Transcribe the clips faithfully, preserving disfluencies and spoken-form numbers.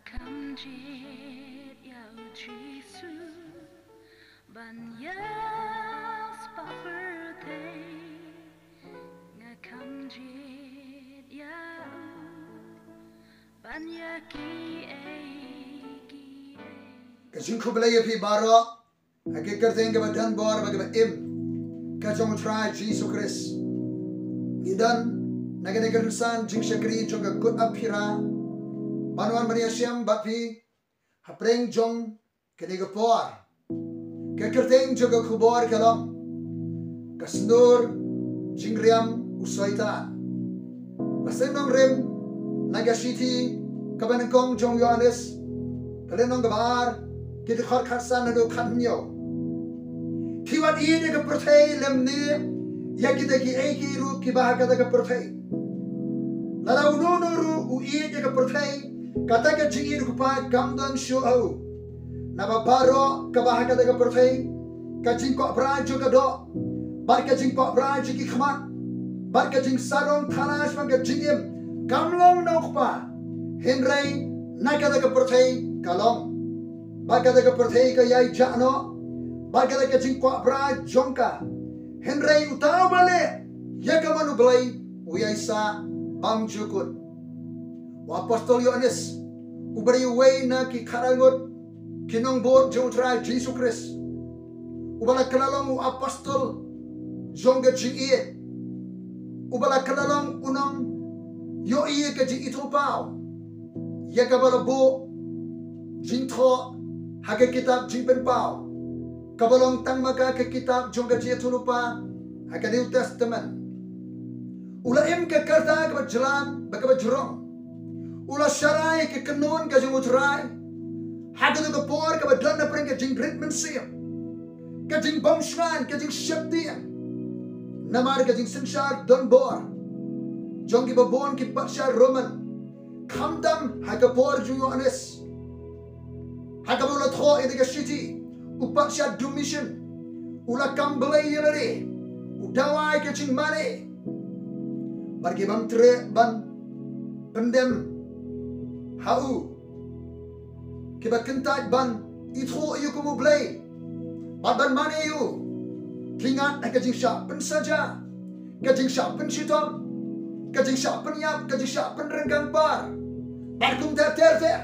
Kham jied ïa u Jisu ban ïa spah pyrthei. Nga kham jied ïa u ban ïa kiei kiei. Ka jingkhublei ïa phi baroh ha ka kyrteng kaba don bor bad kaba im ka jong U Trai Jisu Khrist. Ngi don na kane ka rynsan jingshakri jong ka Good Friday ban wan ban ïashem bad phi hapdeng jong kane ka por. Ka kyrteng jong ka khubor ka long: Ka snur jingriam u Soitan. La seng nongrim na ka shithi kaba nyngkong jong u Ïoannis, ka lynnong kaba ar, ki dkhot khatsan haduh khathynñiew. Phi wat ïeit ïa ka pyrthei lymne ïa kita kiei kiei ruh kiba ha kata ka pyrthei. Lada uno uno ruh u ïeit ïa ka pyrthei, kata ka jingïeit U Kpa kam don shuh ha u. Naba baroh kaba ha kata ka pyrthei, ka jingkwah brai jong ka doh, bad ka jingkwah brai jong ki khmat, bad ka jingsarong thala shaphang ka jingim, kam long na U Kpa, hynrei na kata ka pyrthei ka long. Bad kata ka pyrthei ka ïai jah noh bad kata ka jingkwah brai jong ka, hynrei uta uba leh ïa ka mon U Blei u ïai sah bymjukut. U Apostol Ïoannis, uba dei uwei na ki khatar ngut ki nongbud jong U Trai Jisu Khrist, uba la kylla long u apostol jong ka jingïeit, uba la kylla long u nongïohi ïa ka jingithuhpaw, ïa kaba la buh jingthoh ha ka kitab Jingpynpaw, kaba long tang ma ka ka kitab jong ka jingïathuhlypa ha ka New Testament. U la im ka rta kaba jlan bad kaba jrong. U la sharai ka kynhun ka jong U Trai ha kata ka por kaba don hapdeng ka jingrit mynsiem, ka jingbymshngaiñ, ka jingsheptieng. Namar ka jingsynshar donbor jong kiba bun ki patsha Roman, khamtam ha ka por jong u Ïoannis, ha kaba u la thoh ïa ka shithi, u patsha Domitian, u la kam Blei ïa lade, u dawa ïa ka jingmane. Bad ki bym treh ban pyndem ha u, kiba kyntait ban ithuh ïa u kum u blei bad ban mane ïa u, ki ngat ha ka jingshah pynsaja, ka jingshah pynshitom, ka jingshah pynïap, ka jingshah pynryngkang par, bad kumta ter ter.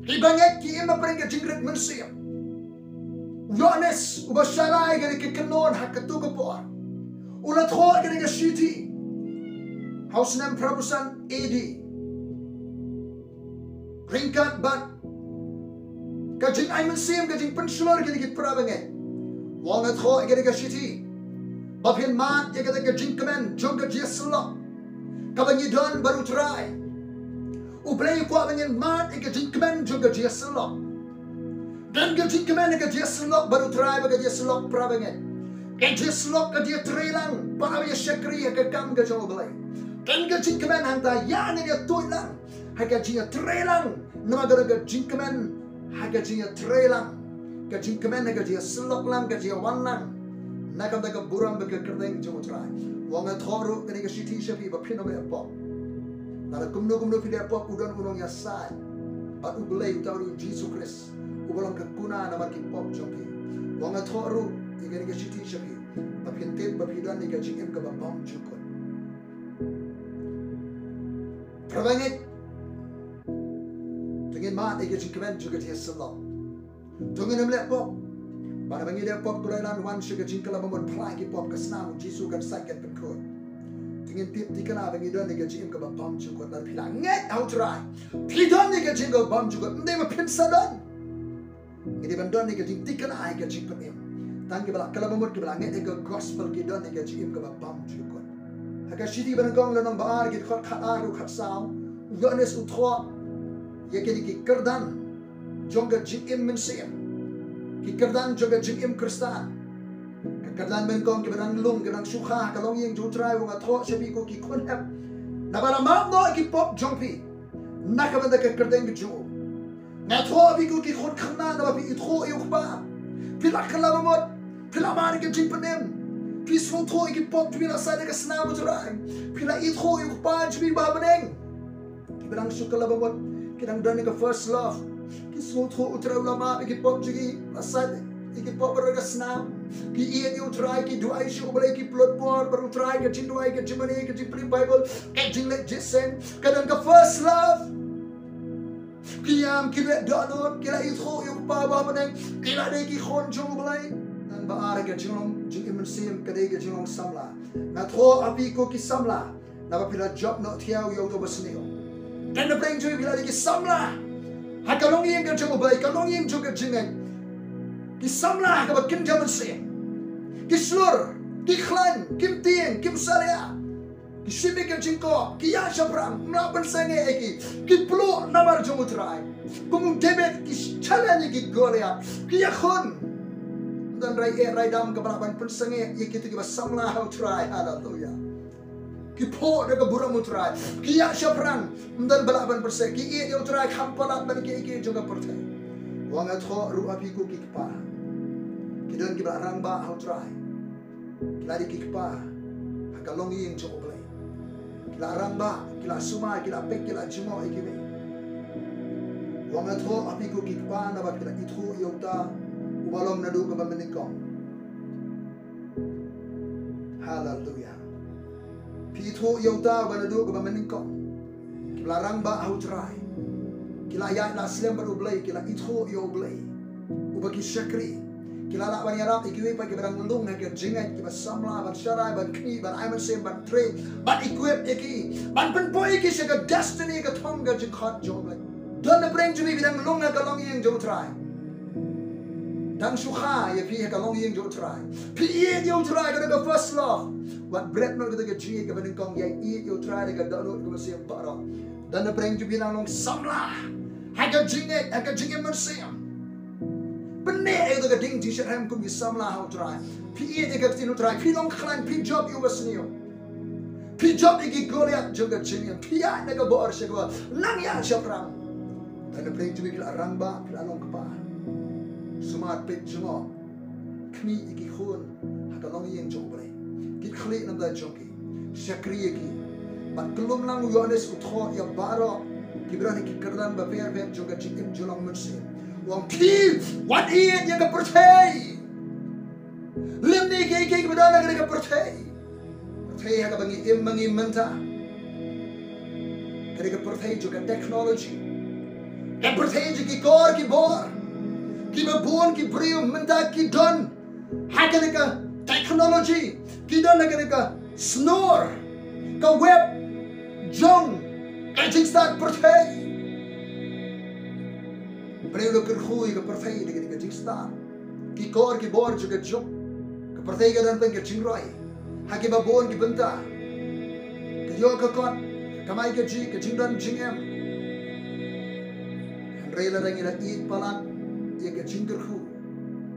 Kiba ngeit ki im hapdeng ka jingrit mynsiem. U Ïoannis uba sharai ïa kane ka kynhun ha kato ka por, u la thoh ïa kane ka shithi ha u snem phra phew san A D. Ryngkat bad ka jingai mynsiem, ka jingpynshlur kine ki para bangeit, u ong nga thoh ïa kane ka shithi ba phin mad ïa kata ka jingkmen jong ka jingïasyllok kaba ngi don bad U Trai. U Blei u kwah ba ngin mad ïa ka jingkmen jong ka jingïasyllok. Don ka jingkmen ïa ka jingïasyllok bad U Trai bad ka jingïasyllok, para bangeit. Ka jingïasyllok ka jingïatreilang para ba ïa shakri ha ka kam ka jong U Blei. Don ka jingkmen hangta ïa ngin ïatuid lang ha ka jingïatreilang, namar ka don ka jingkmen ha ka jingïatreilang, ka jingkmen ha ka jingïasyllok lang, ka jingïawan lang na ka bynta ka burom bad ka kyrteng jong U Trai. U ong nga thoh ruh kane ka shithi sha phi ba phin ym leh pop. Lada kumno kumno phi leh pop, u don u nongïasaid bad U Blei, uta u dei U Jisu Khrist, uba long ka kuna namar ki pop jong phi. U ong nga thoh ruh ïa kane ka shithi sha phi ba phin tip ba phi don ïa ka jingim kaba bymjukut. Para bangeit, to ngin mad ïa ka jingkmen jong ka jingïasyllok. To ngin ym leh pop. Bad haba ngi leh pop, Blei, la wan sha ka jingkylla ba mut, pynlait ki pop, ka snam U Jisu kan sait, kan pynkhuid. To ngin tip thikna ba ngi don ïa ka jingim kaba bymjukut. Lada phi la ngeit ha U Trai, phi don ïa ka jingim kaba bymjukut. Ym dei ba phin sa don. Ngi dei ban don ïa ka jingthikna ïa ka jingpynim. Tang kiba la kylla ba mut, kiba la ngeit ïa ka gospel, ki don ïa ka jingim kaba bymjukut. Ha ka shithi ba nyngkong, lynnong ba ar, ki dkhot khatar haduh khatsaw, u Ïoannis u thoh ïa kine ki kyrdan jong ka jingim mynsiem, ki kyrdan jong ka jingim Khristan. Ka kyrdan ba nyngkong, kiba dang lung, kiba dang shu kha ha ka longïing jong U Trai. U ong nga thoh sha phi ko ki khun hep, naba la map noh ki pop jong phi na ka bynta ka kyrteng ka jong u. Nga thoh ïa phi ko ki khun khynnah, naba phi ithuh ïa U Kpa. Phi la kylla ba mut, phi la mad ïa ka jingpynim, phi sngewthuh ïa ki pop jong phi, la sait da ka snam U Trai. Phi la ithuh ïa U Kpa jong phi ba ha bneng. Kiba dang shu kylla ba mut, Ki dang don ïa ka first love. Ki sngewthuh U Trai u la map ïa ki pop jong ki, la sait ïa ki pop baroh ka snam. Ki ïeit ïa U Trai, ki duwai sha U Blei, ki pynlut por bad U Trai, ka jingduwai, ka jingmane, ka jingpule Bible, ka jingleit jingïaseng. Ka don ka first love. Ki ïam, ki leh dohnud, ki la ithuh ïa U Kpa uba ha bneng, ki la dei ki khun jong U Blei. Namba ar, ka jinglong jingim mynsiem ka dei ka jinglong samla. Nga thoh ha phi ko ki samla, naba phi la jop noh thiaw ïa uto uba sniew. Don napdeng jong phi la dei ki samla ha ka longïing ka jong U Blei, ka longïing jong ka jingngeit. Ki samla ha kaba kynja mynsiem. Ki shlur, ki khlaiñ, kim tieng, kim salia. Ki shim ïa ka jingkop, ki ïaid shaphrang, ym lah pynsangeh ïa ki. Ki pluh namar jong U Trai. Kum u David, ki challenge ïa ki Goliath, ki ïakhun. Ym don rai eh rai dam kaba lah ban pynsangeh ïa kito kiba samla ha U Trai. Haleluya. Ki phuh da ka burom U Trai, ki ïaid shaphrang. Ym don ba lah ban pynsangeh. Ki ïeit ïa U Trai kham palat ban kiei kiei jong ka pyrthei. Wat nga thoh ruh ha phi ko ki kpa. Ki don kiba la rangbah ha U Trai. Ki la dei ki kpa ha ka longïing jong U Blei. Ki la rangbah, ki la sumar, ki la peit, ki la jngoh ïa kiwei. Wat nga thoh ha phi ko ki kpa, naba phi la ithuh ïa uta uba long naduh kaba mynnyngkong. Haleluya. Phi ithuh ïa uta uba naduh kaba mynnyngkong. Ki la rangbah ha U Trai. Ki la ïaid la slem bad U Blei, ki la ithuh ïa U Blei uba ki shakri. Ki la lah ban ïarap ïa kiwei pat kiba dang lung ha ka jingngeit, kiba samla ban sharai, ban khmih, ban ai mynsiem, ban train, ban equip ïa ki, ban pynpoi ïa ki sha ka destiny, ka thong ka jingkhot jong U Blei. Don napdeng jong phi kiba dang lung ha ka longïing jong U Trai. Dang shu kha ïa phi ha ka longïing jong U Trai. Phi ïeit ïa U Trai, ka dei ka first love. Wat bret noh kata ka jingïeit kaba nyngkong, ïa ïeit ïa U Trai da ka dohnud ka mynsiem baroh. Don napdeng jong phi dang long samla ha ka jingngeit, ha ka jingim mynsiem. Pynneh ïa kata ka ding jingshitrhem kum ki samla ha U Trai. Phi ïeit ïa ka ktien U Trai, phi long khlaiñ, phi jop ïa uba sniew. Phi jop ïa ki Goliath jong ka jingim, phi ïaid na ka bor sha ka bor, nang ïaid shaphrang. Don napdeng jong phi ki la rangbah, ki la long kpa. Sumar, peit, jngoh, khmih ïa ki khun ha ka longïing jong U Blei. Kit khlieh na bynta jong ki, shakri ïa ki. Bad kyllum lang u Ïoannis u thoh ïa baroh kiba don ha ki kyrdan bapher bapher jong ka jingim jong u mynsiem. U ong, phi wat ïeit ïa ka pyrthei. Lymne kiei kiei kiba don ha kane ka pyrthei. Pyrthei ha kaba ngi im ma ngi mynta, ka dei ka pyrthei jong ka technology. Ka pyrthei jong ki kor ki bor. Kiba bun ki briew mynta ki don ha kane ka technology. Ki don ha kane ka snor, ka web jong ka jingstad pyrthei. Briew la kyrkhu ïa ka pyrthei da kane ka jingstad. Ki kor ki bor jong ka juk. Ka pyrthei ka don pyn ka jingroi ha kiba bun ki bynta. Ka ïoh ka kot, ka kamai kajih, ka jingdon jingem. Hynrei lada ngi la ïeit palat ïa ka jingkyrkhu,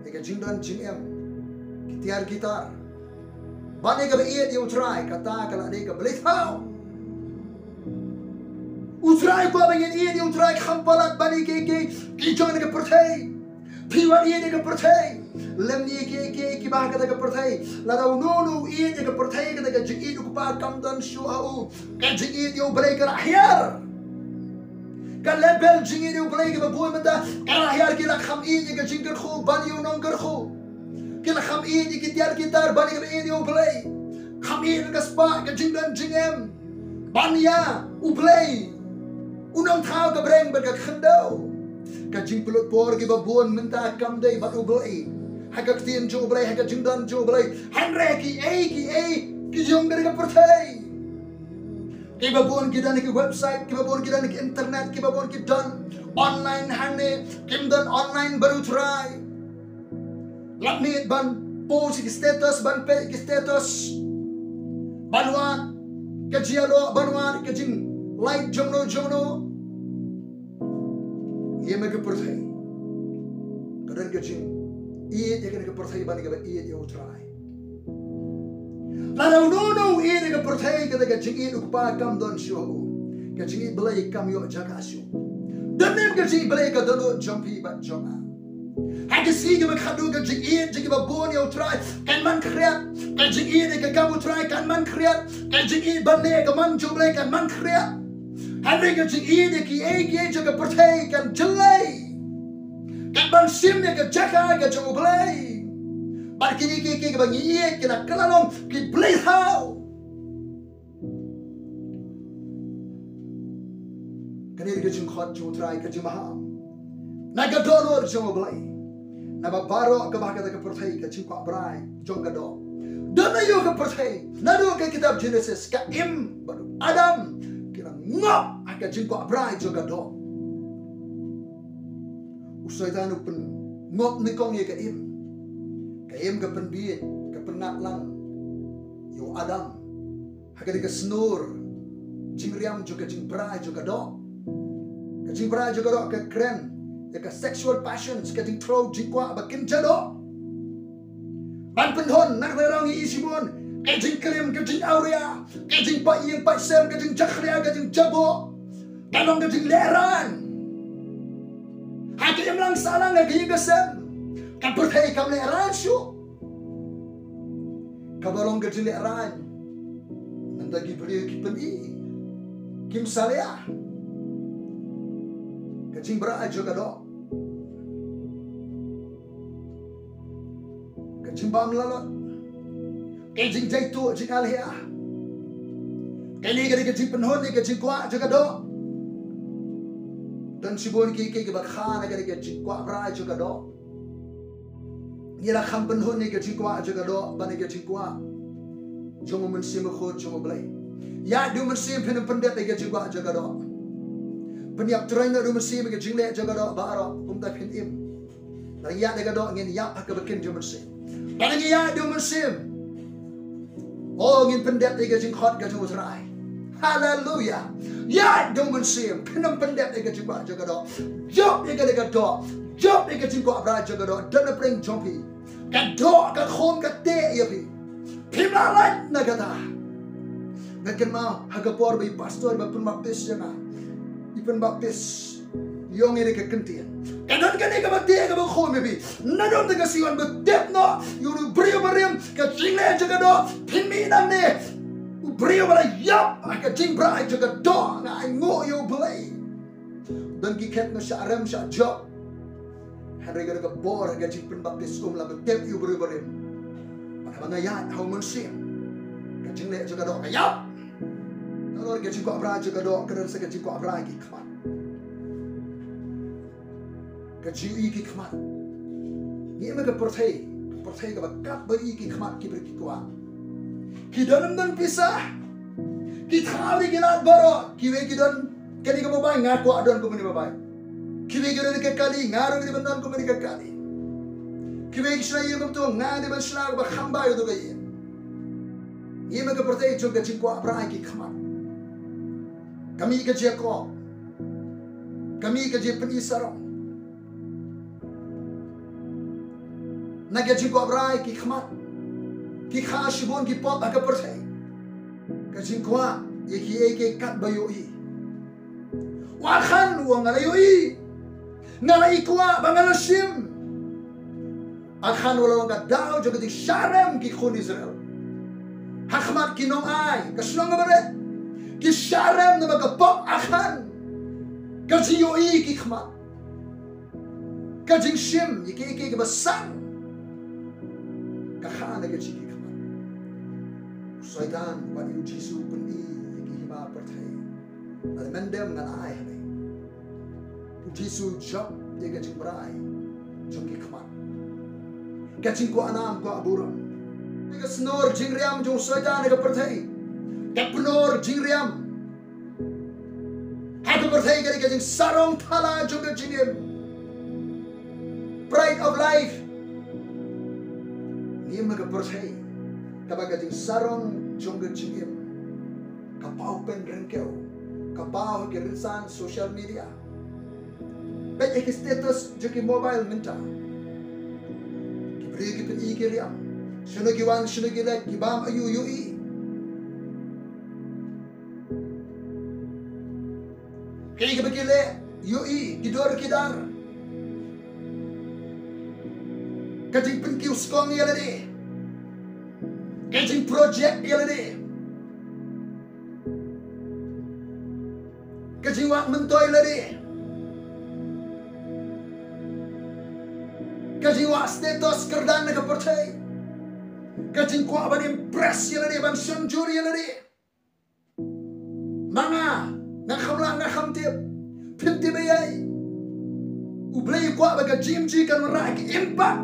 ïa ka jingdon jingem, ki tiar ki tar, bad ïa kaba ïeit ïa U Trai, kata ka la dei ka blei thaw. U Trai u kwah ba ngin ïeit ïa U Trai kham palat ban ïa kiei kiei ki jong kane ka pyrthei. Phi wat ïeit ïa ka pyrthei. Lymne kiei kiei kiba ha kata ka pyrthei. Lada uno uno u ïeit ïa ka pyrthei, kata ka jingïeit u kpa kam don shuh ha u. Ka jingïeit ïa U Blei ka la hiar. Ka level jingïeit ïa U Blei kaba bun mynta ka la hiar. Ki la kham ïeit ïa ka jingkyrkhu ban ïa u nongkyrkhu. Ki la kham ïeit ïa ki tiar ki tar ban ïa kaba ïeit ïa U Blei. Kham ïeit ïa ka spah, ka jingdon jingem ban ïa U Blei, U Nongthaw ka bneng bad ka khyndew. Ka jingpynlut por kiba bun mynta kam dei bad U Blei, ha ka ktien jong U Blei, ha ka jingdon jong U Blei. Hynrei kiei kiei ki jong kane ka pyrthei. Kiba bun ki don ha ki website, kiba bun ki don ha ki internet, kiba bun ki don online hangne, kim don online bad U Trai. Lad miet ban post ki status, ban peit ki status, ban wad ka jingïaroh, ban wad ka jinglait jongno jongno. Ïa ma ka pyrthei ka don ka jingïeit ïa kane ka pyrthei ban ïa kaba ïeit ïa U Trai. Lada uno uno u ïeit ïa ka pyrthei, kata ka jingïeit u kpa kam don shuh ha u. Ka jingïeit Blei kam ïoh jaka shuh. Don ne em ka jingïeit Blei ha ka dohnud jong phi bad jong nga? Ha ka sngi kaba khatduh ka jingïeit jong kiba bun ïa U Trai kan man khriat. Ka jingïeit ïa ka kam U Trai kan man khriat. Ka jingïeit ban leh ka mon jong U Blei kan man khriat. Hynrei ka jingïeit ïa kiei kiei jong ka pyrthei kan jyllei, kan ban shim ïa ka jaka ka jong U Blei. Bad kine kiei kiei kiba ngi ïeit ki la kylla long ki blei thaw. Kane ka jingkhot jong U Trai ka jingmaham na ka dohnud jong U Blei. Naba baroh kaba ha kata ka pyrthei ka jingkwah brai jong ka doh. Don aïu ka pyrthei? Naduh ka kitab Genesis, ka Im bad u Adam ki la ngop ha ka jingkwah brai jong ka doh. U Soitan u pynngop nyngkong ïa ka Im. Ka Im ka pynbieit, ka pynngat lang ïa u Adam ha kane ka snor jingriam jong ka jingbrai jong ka doh. Ka jingbrai jong ka doh ka kren ïa ka sexual passions, ka jingthmu jingkwah ba kynja doh. Ban pynhun, na kata ka daw ngi i shibun ka jingklim, ka jingawria, ka jingpait ïing pait sem, ka jingjakhlia, ka jingjaboh. Ka long ka jinglehrain ha ka imlang sahlang, ha ka ïing ka sem. Ka pyrthei kam lehrain shuh. Kaba long ka jinglehrain, mynta ki briew ki pyni, kim salia. Ka jingbrai jong ka doh, ka jingbam lalot, ka jingjaituh jingalhia. Kane ka dei ka jingpynhun ïa ka jingkwah jong ka doh. Don shibun kiei kiei kiba kha na kane ka jingkwah brai jong ka doh. Ngi la kham pynhun ïa ka jingkwah jong ka doh bad ïa ka jingkwah jong U Mynsiem Bakhuid jong U Blei. Ïaid da U Mynsiem, phin ym pyndep ïa ka jingkwah jong ka doh. Pynïap tyrwa noh da U Mynsiem ïa ka jingleh jong ka doh baroh, kumta phin im. Lada ngi ïaid da ka doh ngin ïap ha kaba kin jong U Mynsiem. Lada ngi ïaid da U Mynsiem, oh, ngin pyndep ïa ka jingkhot ka jong U Trai. Haleluya. Ïaid da U Mynsiem, phin ym pyndep ïa ka jingkwah jong ka doh. Jop ïa ka, ïa ka doh, jop ïa ka jingkwah brai jong ka doh. Don napdeng jong phi. Ka doh ka khum ka teh ïa phi. Phim lah lait na kata. Nga kynmaw ha ka por ba i pastor ba pynbaptis ïa nga, i pynbaptis ïa nga ïa ka ktien. Ka don kane kaba teh kaba khum ïa phi. Naduh mynta ka sngi wan ba tep noh ïa u briew barim, ka jingleh jong ka doh, phin mih nangne u briew ba la ïap ha ka jingbrai jong ka doh. Nga ainguh ïa U Blei. Don ki khet nga shah rem shah jop. Hynrei ka don ka bor ha ka jingpynbaptis, um lah ban tep ïa u briew barim. Bad haba nga ïaid ha U Mynsiem, ka jingleh jong ka doh ka ïap. Nalor ka jingkwah brai jong ka doh ka don sa ka jingkwah brai ki khmat. Ka jingïohi ki khmat. Ngi im ha ka pyrthei, ka pyrthei kaba katba ïohi ki khmat ki briew ki kwah. Ki don ym don pisa, ki thaw ruh ki lad baroh, kiwei ki don kane ka mobile, nga kwah don kumne mobile. Kiwei ki don ka kali, nga ruh nga dei ban don kumne ka kali. Kiwei ki shna ïing kumto, nga dei ban shna kaba kham bha ïa kato ka ïing. Ngi im ha ka pyrthei jong ka jingkwah brai ki khmat. Ka mih ka jingïakob, ka mih ka jingpyni sarong. Na ka jingkwah brai ki khmat, ki kha shibun ki pop ha ka pyrthei. Ka jingkwah ïa kiei kiei katba ïohi. U Akhan u ong nga la ïohi, nga la i kwah bad nga la shim. Akhan u la long ka daw jong ka jingshah rem ki khun Israel. Ha khmat ki nongai ka shnong kaba rit, ki shah rem namar ka pop Akhan. Ka jingïohi ki khmat, ka jingshim ïa kiei kiei kiba san, ka kha na ka jingïohi ki khmat. U Soitan bad U Jisu u pyni ïa ki hima pyrthei. Lada men dem ngan ai ha me. U Jisu u jop ïa ka jingbrai jong ki khmat. Ka jingkwah nam kwah burom. Ka snor jingriam jong u Soitan ha ka pyrthei. Ka pynor jingriam ha ka pyrthei ka dei ka jingsarong thala jong ka jingim. Pride of life. Ngi im ha ka pyrthei kaba ka jingsarong jong ka jingim ka paw pynryngkew, ka paw ha ki rynsan social media. Peit ïa ki status jong ki mobile mynta. Ki briew ki pyni ki riam, shano ki wan, shano ki leit, ki bam aïu, ïohi. Kaei kaba ki leh, ïohi, ki dur ki dar. Ka jingpynkiew skong ïa lade, ka jingproject ïa lade, Wad myntoi lade. Ka jingwad status kyrdan na ka pyrthei. Ka jingkwah ban impress ïa lade, ban shon jur ïa lade. Ma nga, nga kham lah, nga kham tip. Phin tip ïa i. U Blei u kwah ba ka jingim jong phi kan wanrah ka impact.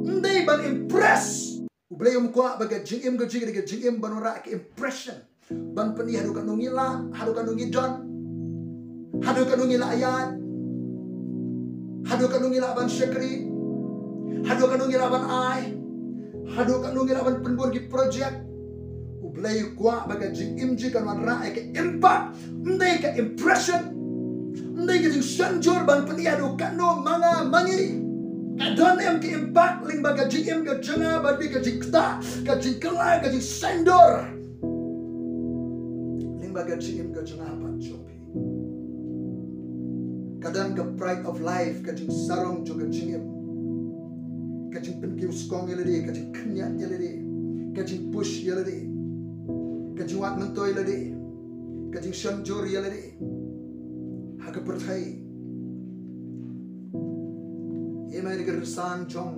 Ym dei ban impress. U Blei um kwah ba ka jingim ka jong phi ka dei ka jingim ban wanrah ka impression. Ban pyni haduh katno ngi lah, haduh katno ngi don. Haduh katno ngi lah ïaid. Haduh katno ngi lah ban shakri. Haduh katno ngi lah ban ai. Haduh katno ngi lah ban pynbun ki project. U Blei u kwah ba ka jingim jong phi kan wanrah ïa ka impact. Ym dei ka impression. Ym dei ka jingshon jur ban pyni haduh katno ma nga ma ngi. Ka don em ka impact lyngba ka jingim ka jong nga bad phi, ka jingktah, ka jingkylla, ka jingsaiñdur. Lyngba ka jingim ka jong nga bad jong phi. Ka don ka pride of life, ka jingsarong jong ka jingim. Ka jingpynkiew skong ïa lade, ka jingkynñiat ïa lade, ka jingpush ïa lade, ka jingwad myntoi ïa lade, ka jingshon jur ïa lade. Ha ka pyrthei. Ïa ma ka rynsan jong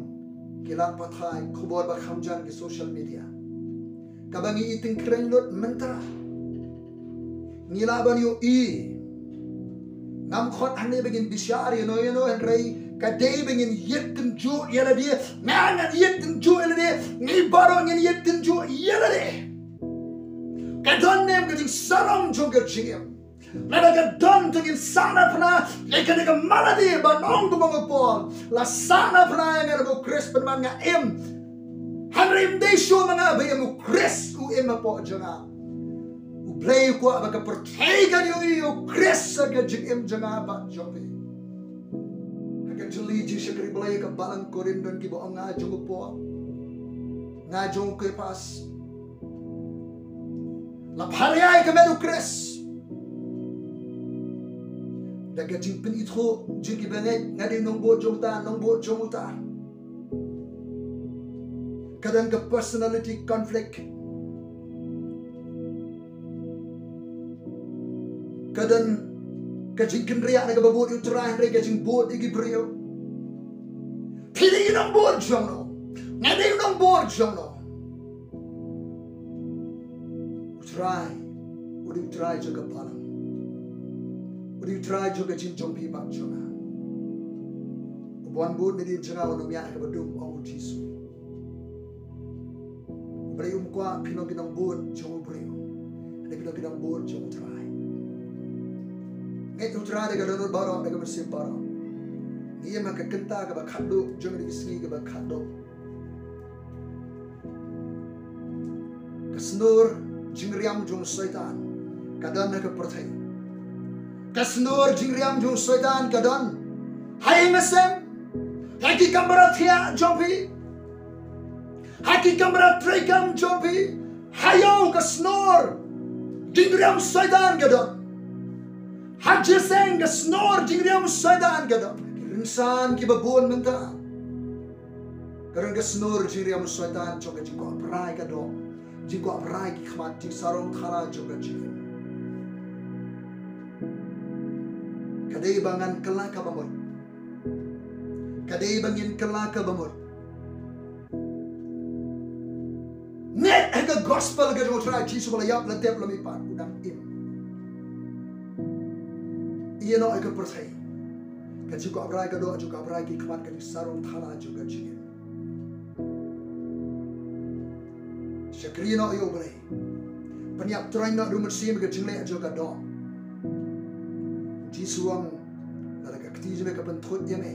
ki lad pathai khubor ba kham jan ki social media. Kaba ngi i tyngkhreng lut mynta. Ngi lah ban ïohi. Ngam khot hangne ba ngin bishar ïano ïano, hynrei ka dei ba ngin ïit tynjuh ïa lade. Nga ngan ïit tynjuh ïa lade. Ngi baroh ngin ïit tynjuh ïa lade. Ka don ne em ka jingsarong jong ka jingim? Lada ka don, to ngin sahnarphna ïa kane ka malady ba ong kumba u Paul la sahnarphna ïa nga ba u Khrist pynban nga im. Hynrei ym dei shuh ma nga ba im, u Khrist u im hapoh jong nga. U Blei u kwah ba ka pyrthei kan ïohi ïa u Khrist ha ka jingim jong nga bad jong phi. Ha ka jingshakri Blei ha ka balang Korinth don kiba ong nga jong u Paul, nga jong u Kephas. La pharia ïa ka met u Khrist da ka jingpynithuh jong kiba ngeit, nga dei nongbud jong uta, nongbud jong uta. Ka don ka personality conflict. Ka don ka jingkynriah na kaba bud ïa u Trai hynrei ka jingbud ïa ki briew. Phi dei nongbud jong no? Nga dei nongbud jong no? U Trai u dei u Trai jong ka balang. U dei u Trai jong ka jingim jong phi bad jong nga. U ban bud nadien jong nga, un ym ïaid ha kaba dum, ong u Jisu. U Blei um kwah phi long ki nongbud jong u briew. Hynrei phi long ki nongbud jong u Trai. Ngeit u Trai da ka dohnud baroh, da ka mynsiem baroh. Ngi im ha ka kynta kaba khatduh jong kine ki sngi kaba khatduh. Ka snor jingriam jong u Soitan ka don ha ka pyrthei. Ka snor jingriam jong u Soitan ka don ha ïing ha sem, ha ki kamra thiah jong phi, ha ki kamra treikam jong phi. Ha ïew ka snor jingriam u Soitan ka don. Ha jingïaseng ka snor jingriam u Soitan ka don. Ki rynsan kiba bun mynta ka don ka snor jingriam u Soitan jong ka jingkwah brai ka doh, jingkwah brai ki khmat, jingsarong thala jong ka jingim. Ka dei ba ngan kylla kaba mut. Ka dei ba ngin kylla kaba mut. Ngeit ha ka gospel ka jong u Trai Jisu ba la ïap, la tep, la mihpat, u dang im. Ïa noh ïa ka pyrthei. Ka jingkwah brai ka doh, jingkwah brai ki khmat, ka jingsarong thala jong ka jingim. Shakri noh ïa u Blei. Pynïap tyrwa noh da u Mynsiem ïa ka jingleh jong ka doh. Jisu u ong, lada ka kti jong me ka pynthut ïa me,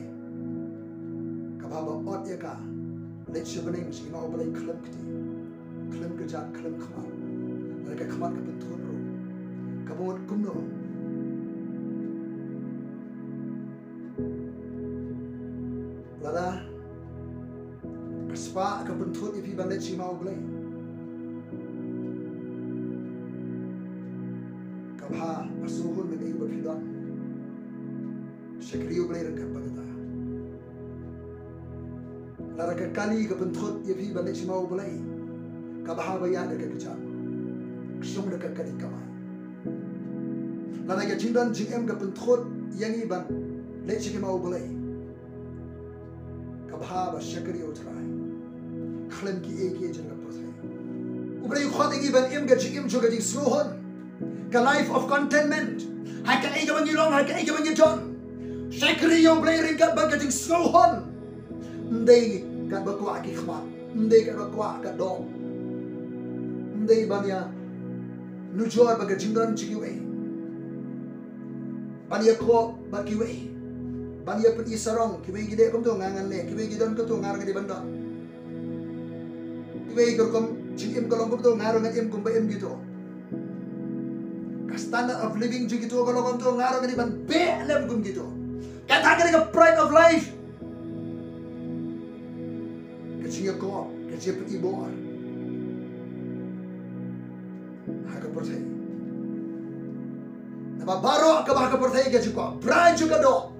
kaba haba ot ïa ka, leit sha bneng sha i ma u Blei khlem kti, khlem kjat, khlem khmat. Lada ka khmat ka pynthut ruh, kaba mut kumno? Lada ka spah ka pynthut ïa phi ban leit sha i ma u Blei, kaba ha, ha shuh hun na ka ïing ba phi don. Shakri u Blei ryngkat bad kata. Lada ka kali ka pynthut ïa phi ban leit sha i ma u Blei, kaba haba ïaid da ka kjat, shong da ka kali kamai. Lada ka jingdon jingim ka pynthut ïa ngi ban leit sha ki ma U Blei, ka bha ba shakri ïa U Trai khlem kiei kiei jong ka pyrthei. U Blei u khot ïa ngi ban im ka jingim jong ka jingsngewhun, ka life of contentment. Ha kaei kaba ngi long, ha kaei kaba ngi don, shakri ïa U Blei ryngkat bad ka jingsngewhun. Ym dei katba kwah ki khmat, ym dei katba kwah ka doh, ym dei ban ïa nujor bad ka jingdon jong kiwei, ban ïa koh bad kiwei, ban ïa pyni sarong. Kiwei ki leh kumto, nga ngan leh. Kiwei ki don kumto, nga ruh ngan dei ban don. Kiwei ki rukom jingim ka long kumto, nga ruh ngan im kumba im kito. Ka standard of living jong kito ka long kumto, nga ruh ngan dei ban beh lem kum kito. Kata ka dei ka pride of life. Ka jingïakob, ka jingïapyni bor ha ka pyrthei. Naba baroh kaba ha ka pyrthei, ka jingkwah brai jong ka doh,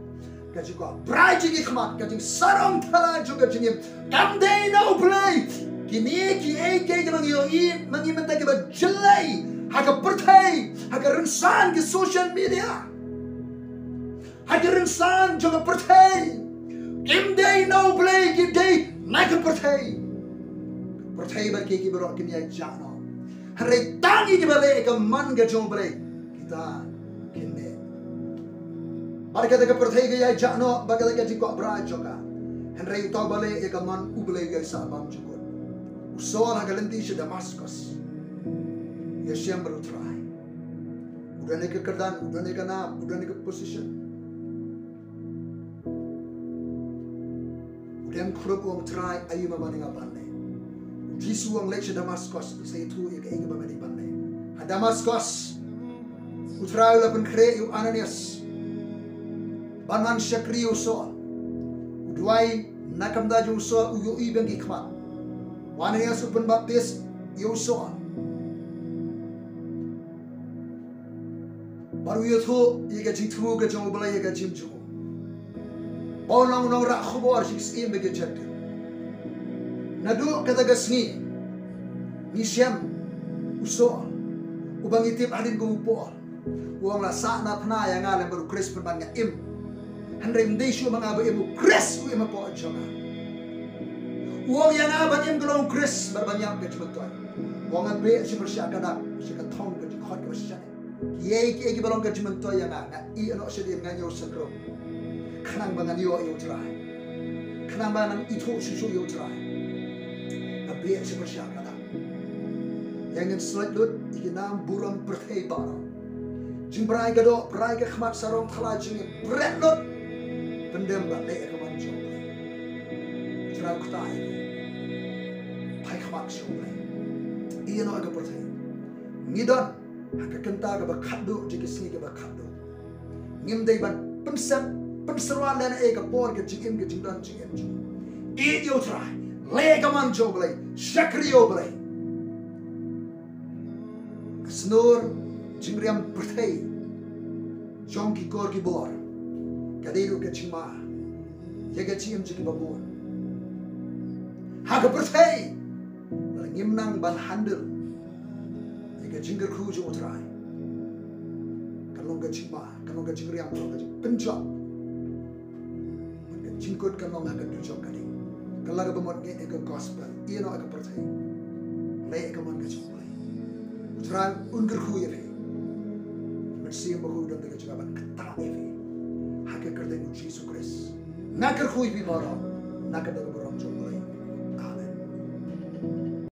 ka jingkwah brai jong ki khmat, ka jingsarong thala jong ka jingim, kam dei na U Blei. Kine kiei kiei kiba ngi ïohi ma ngi mynta kiba jyllei ha ka pyrthei, ha ka rynsan ki social media, ha ki rynsan jong ka pyrthei, kim dei na U Blei, ki dei na ka pyrthei. Ka pyrthei bad kiei kiei baroh kin ïaid jah noh. Hynrei tang ïa kiba leh ïa ka mon ka jong U Blei, kita kin neh. Bad kata ka pyrthei ka ïaid jah noh bad kata ka jingkwah brai jong ka. Hynrei uta uba leh ïa ka mon U Blei u ïaid sah bymjukut. U Saul ha ka lynti sha Damaskos, u ïashem bad U Trai. U don ïa ka kyrdan, u don ïa ka nam, u don ïa ka position. U dem khrup, u ong, Trai, aïu ma ba nga ban leh? U Jisu u ong, leit sha Damaskos, sa ïathuh ïa kaei kaba me dei ban leh. Ha Damaskos, U Trai u la pynkhreh ïa u Ananias ban wan shakri ïa u Saul. U duwai na ka bynta jong u Saul, u ïohi biang ki khmat. U Ananias u pynbaptis ïa u Saul. Bad u ïathuh ïa ka jingthmu ka jong U Blei ïa ka jingim jong u, ba un long u nongrah khubor sha ki syiem bad ki Jentil. Naduh kata ka sngi ngi shem u Saul, uba ngi tip hadien kum u Paul. U ong, la sah na phna ïa nga lem bad U Khrist pynban nga im. Hynrei ym dei shuh ma nga ba im, U Khrist u im hapoh jong nga. U ong, ïa nga ban im ka long U Khrist bad ban ïap ka jingmyntoi. U ong, nga beh sha pyrshah ka dak, sha ka thong ka jingkhot kaba shisha. Kiei kiei kiba long ka jingmyntoi ïa nga, nga ïeh noh shadien, nga ñiew syndro, khnang ba ngan ïoh ïa U Trai, khnang ba ngan ithuh shuh shuh ïa U Trai. Nga beh sha pyrshah ka dak. Ïa ngin slait lut ïa ki nam burom pyrthei baroh. Jingbrai ka doh, brai ka khmat, sarong thala jingim, bret lut. Pyndem bad leh ïa ka mon jong U Blei. Trai, kta ïa ngi. Phai khmat sha U Blei. Ïeh noh ïa ka pyrthei. Ngi don ha ka kynta kaba khatduh jong ki sngi kiba khatduh. Ngim dei ban pynsep pynsyrwa lehnohei ka por, ka jingim, ka jingdon jingem jong ngi. Ïeit ïa U Trai, leh ïa ka mon jong U Blei, shakri ïa U Blei. Ka snor jingriam pyrthei jong ki kor ki bor ka dei ruh ka jingma ïa ka jingim jong kiba bun ha ka pyrthei. Lada ngim nang ban handle ïa ka jingkyrkhu jong U Trai, kan long ka jingma, kan long ka jingriam, kan long ka jingpynjot. Ka jingkut kan long ha ka dujok ka ding. Ka la ka bamut ngeit ïa ka gospel, ïeh noh ïa ka pyrthei, leh ïa ka mon ka jong U Blei. U Trai un kyrkhu ïa phi. Mynsiem Bakhuid un don ka jingkyrkhu ban ktah ïa phi. Ha ka kyrteng U Jisu Khrist nga kyrkhu ïa phi baroh na ka bynta ka burom jong U